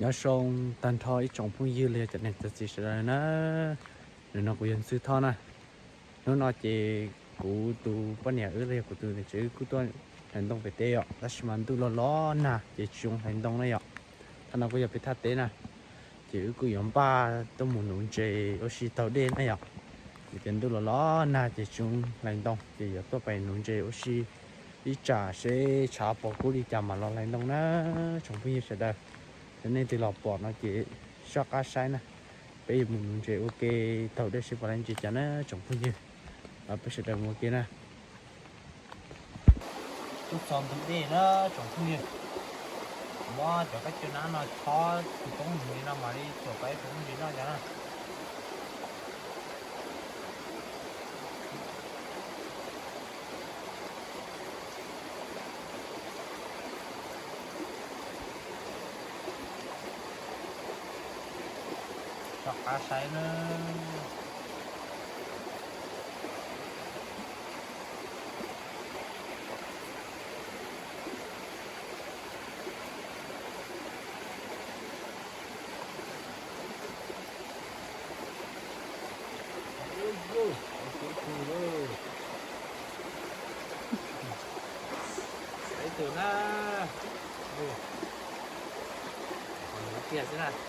Nyob zoo tag nrho ib tsoom phooj ywg los yog cov niam cov txiv sawv daws na. Nim no kuv yog Ntxwg Thoj na. Hnub no ces kuv tus poj niam wb los yog kuv tus niam tsev wb kuj tuaj hlais ntoo pem teb yom, tab sis mas ntuj los los nag ces tsis zoo hlais ntoo na yom. Thaj no kuj yog peb thaj teb na, ces wb kuj yuav npaj tuaj mus nuv ntses ua si taug dej na yom. Vim tias ntuj los los nag ces tsis zoo hlais ntoo ces yuav tuaj pem nuv ntses ua si ib tsam seb tshav pos kub li cas mam los hlais ntoo na tsoom phooj ywg sawv daws. Yog nej twg los pom no ces soj qab saib na. Peb yuav mus nuv ntses ua ke taug dej seb puas laib ntses cas na tsoom phooj ywg. Peb sawv daws mus ua ke na. Tuaj txog ntug dej na tsoom phooj ywg. Muab cov kab cua nab no chob tus poob ntug li no mam li tuam pais tus ntsis noj cas na. Soj qab saib na. Ib tug na. Ua kiag xwb na.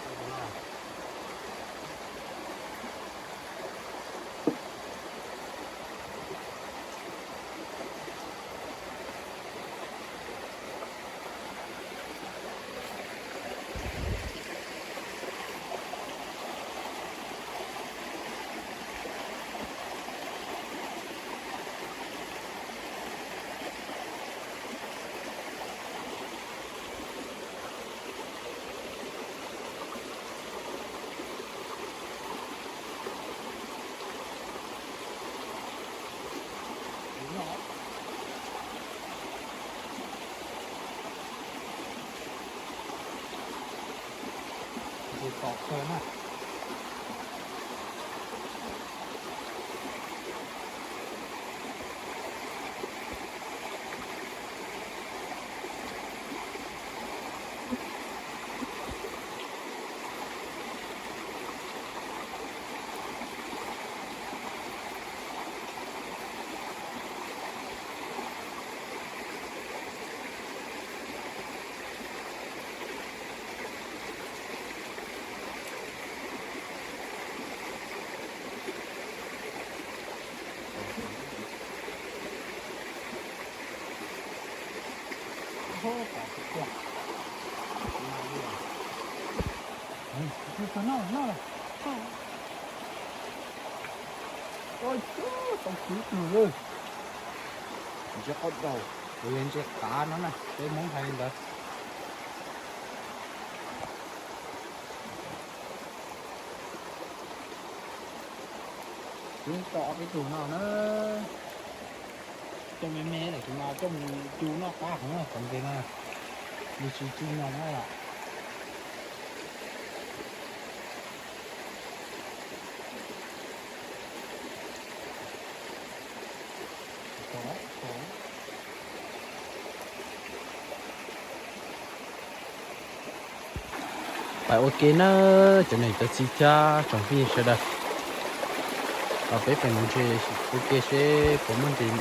Ntses tom kawg na. Ntses qaub daus, kuv yog ntses qav no na, peb Hmoob hais li ntawd. Twb tso ob peb tug no na. Coj me me lawm ces mas coj mus cu noj qab heev na, qhov ntses no nws tsis tsis nyoos na yom. Pais ua ke na, cov niam cov txiv thiab tsoom phooj ywg sawv daws. Peb pem nuv ntses ua ke seb puas muaj ntses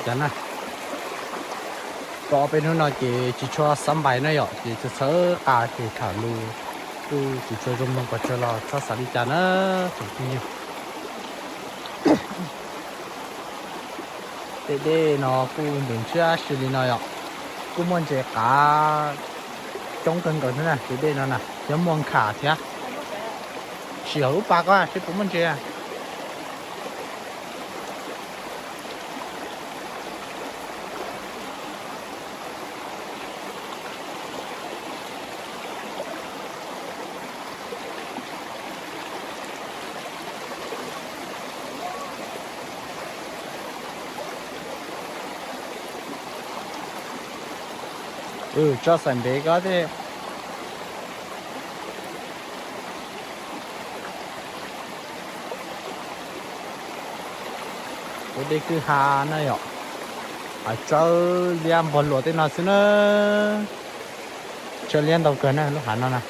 cas na. Tau ob peb hnub no ces tsis tshua xab npais na yom, ces txhawb txhawb qa ces tham lus kuj tsis tshua zoo mloog pes tsawg los txhob xav li cas na tsoom phooj ywg. Tej dej no kuj ntev ntshiab si li no yom. Kuj muaj ntses qav coob kawg nkaus thiab na, tej dej no na thiab muaj nkham thiab. Sim hauv lub pas ko seb puas muaj ntses. Tso xaim ntev ko thiab. Ua dej kwj ha na yom, tsawb liab npog luas tej no xwb na. Tsawg liab ntau kawg na lub hav no na.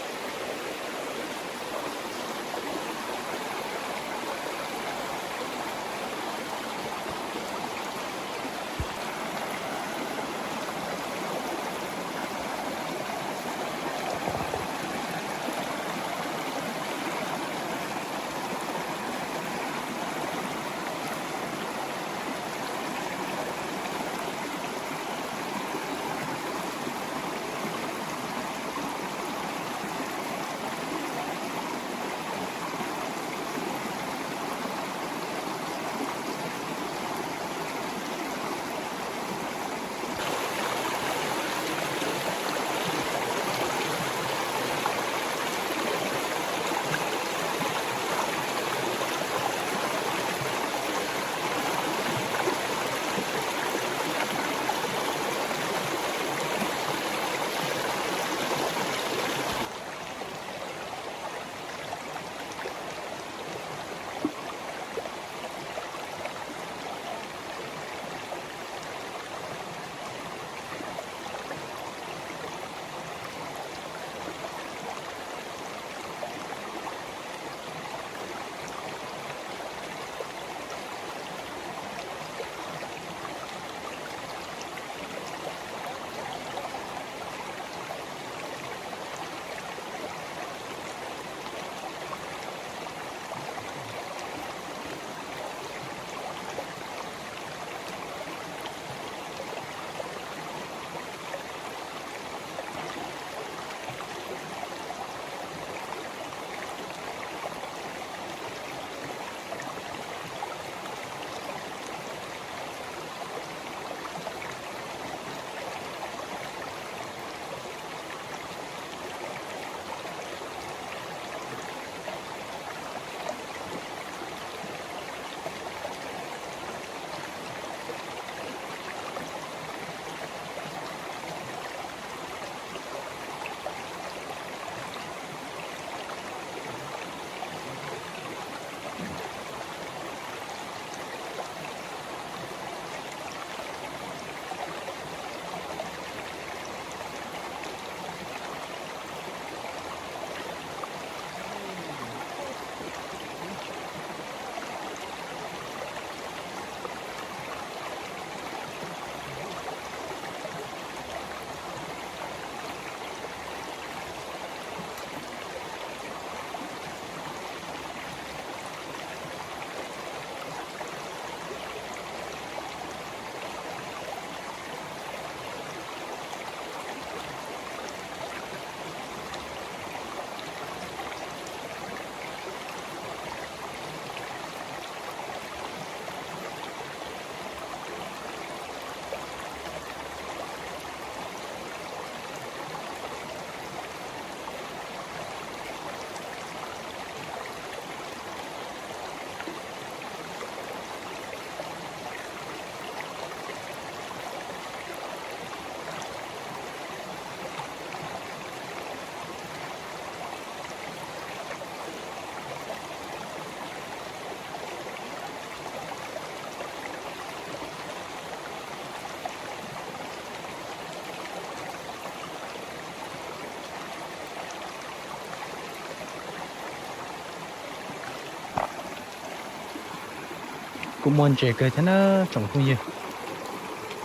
Kuj muaj ntses kawg thiab na tsoom phooj ywg.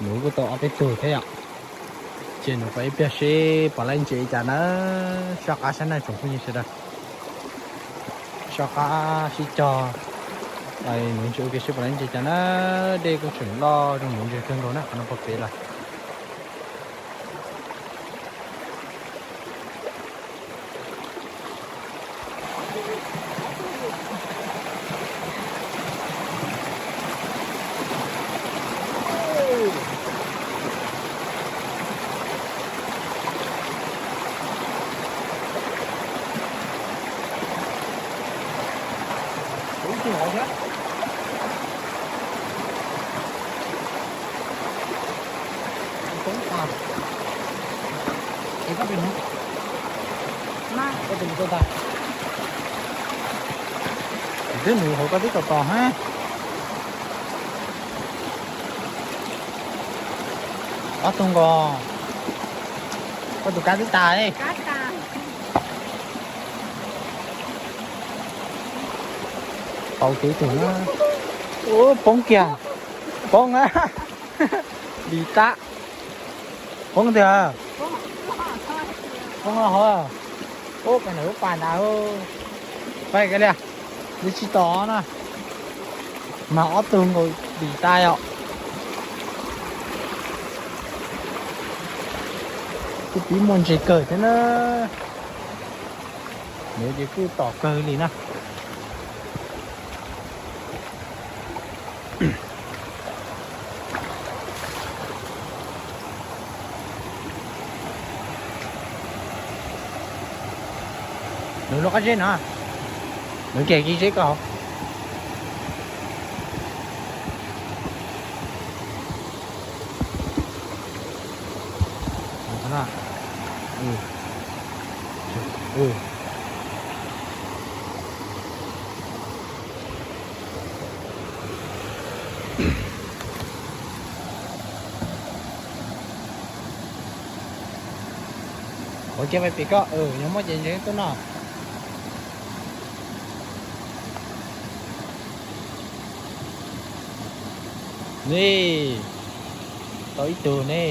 Nuv kuj tau ob peb tug thiab yom. Ces nuv pom ib pliag seb pom laib ntses cas na. Soj qab sab na tsoom phooj ywg sawv daws. Soj qab sib cog. Nuv ntses ua ke seb pom laib ntses cas na. Dej kuj tseem loj zoo nuv ntses kawg nkaus na qhov no pog pem lawm. Twb nuv hauv koj twb tos tos hab. Ob tug nkaus. Koj tus kab twb tas li. Tau kev tus na. Ub, poob kiag. Poob na. Dim tab. Poob tiag. Poob hov. Ub, pais ntawm lub pas ntawd. Pais kiag li. Li tsis tom na. Mas ob tug nkaus dim tas yom. Kuj pib muaj ntses kawg thiab na. Nws ces kuj tom kawg li na. Nws lub qab zeb no, nws kiag kiv zeb ko hauv. Ua cia pais pem koj, yog muaj ces ntseev tuaj noj. Ni, tau ib tug ne.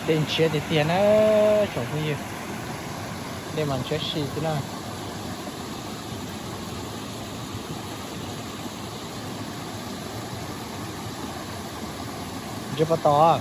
Dej ntshiab tiag tiag na tsoom phooj ywg, dej mas ntshiab si xwb na. Ntsia pov tom.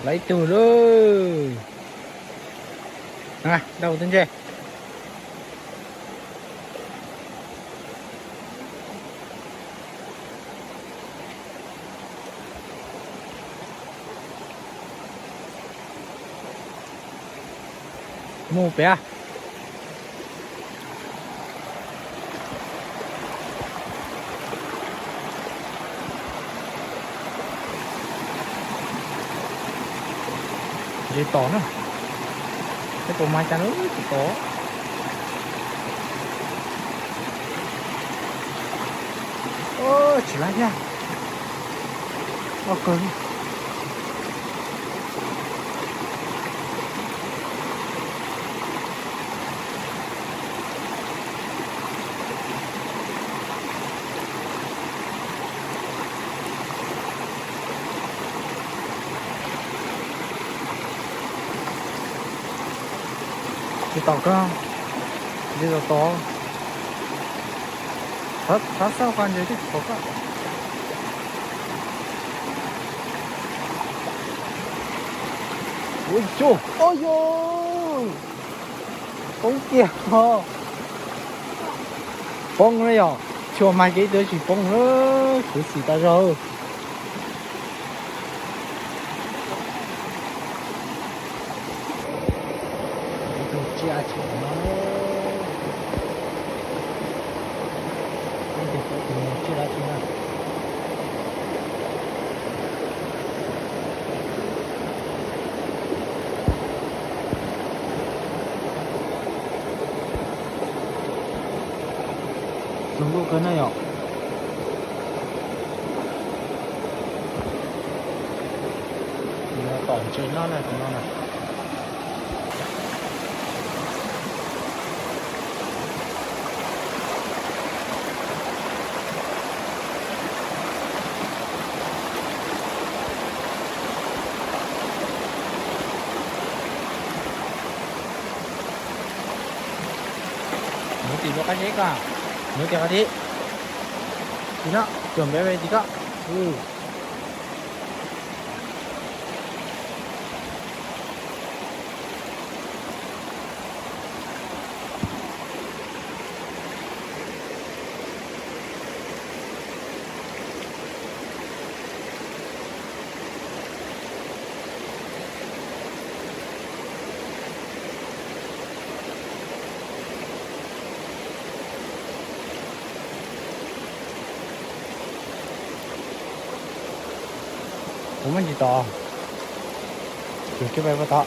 Lawv ib tug lauj. Dau tus ntses. Mus pem. Ntses tom na. Peb tus mas cas lawm tsis tom. Tsis lab thiab. Loj kawg li. Tsis tom kawg. Ntses tom tom. Xav xav xav ua ntses twb tsis tom kawg. Ua cas, ua cas poob kiag ho. Poob na yom, tsis ua mas kev twg tsis poob na, khuv xim tas zog. Tus tsiaj tsis no, tus tsiaj dab tsi na. Zoo nkauj kawg na yom. Nws tom ntses no na, tus no na. Mus tim lub qab zeb ko, mus tim qab zeb. Tim no, cuag npe ve tim ko. Kuv muab ntsis tod, tus kiag pais puag tod.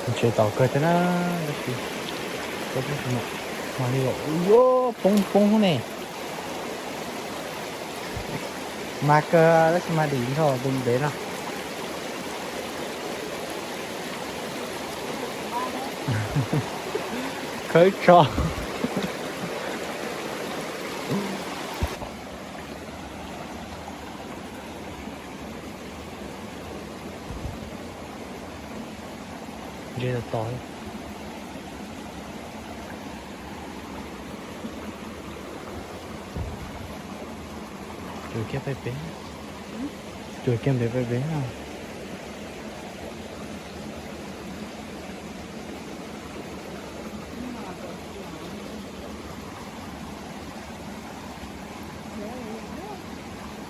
Ntses tom kawg thiab na, tab sis mas li yuav poob poob ne. Mas kawg tab sis mas dim nrho tus ntev no. Khawb tso. Ntses tom tom. Cuag kiag pem pem. Cuag kiag npe pem pem.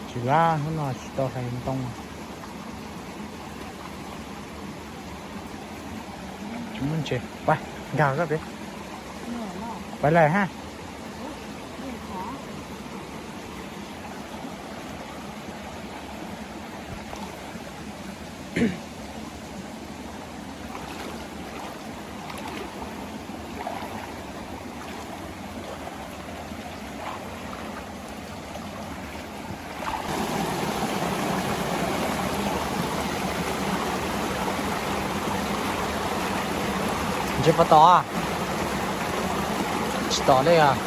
Tsis lab hnub no tsis tau hlais ntoo. Tsis muaj ntses, pab nkag koj pem. Pab lawm ha. Ntses puas tom? Tsis tom li os.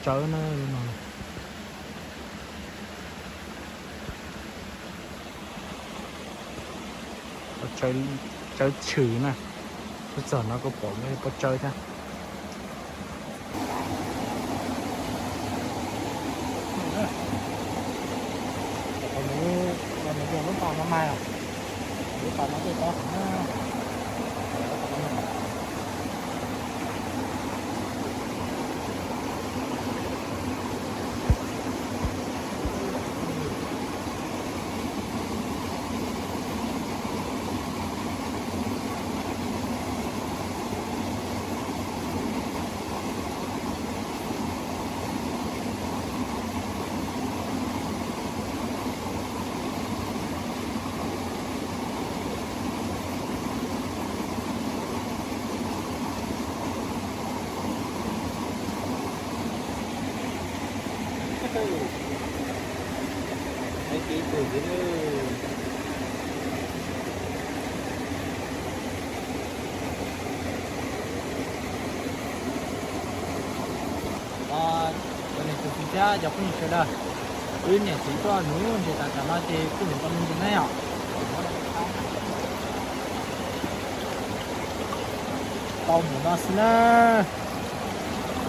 Tsawb na, no. Tsawb tshwm na. Txog no kuj pom pob tsawb thiab. Lub pas no mas, lub pas no tej tod. Cov niam cov txiv thiab cov phooj ywg sawv daws, wb niam txiv tuaj nuv ntses tas tam no ces kuj nuv tau me ntsis na yom. Tau mus no xwb na.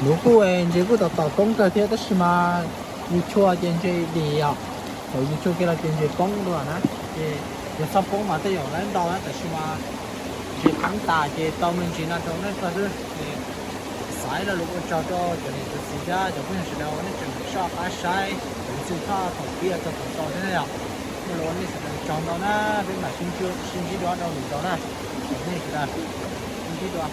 Nuv kuj ntses kuj tom tom poob kawg thiab tab sis mas yus chua ces ntses dim yom. Thaum yus chua kiag los ces ntses poob dua na. Ces yog txhob poob mas tej zaum lawv ntau na, tab sis mas ntses poob tas ces tau me ntsis no rau nej txog xwb. Ces xav lo lus ua tsaug rau cov niam cov txiv thiab cov phooj ywg sawv daws uas nej tseem soj qab saib kuv txhij thaum pib txog thaum xaus thiab na yom. Muaj lus ua nej sawv daws tsaug ntau na, peb mam sib ntsib dua rau lwm zaus na. Nej sawv daws sib ntsib dua.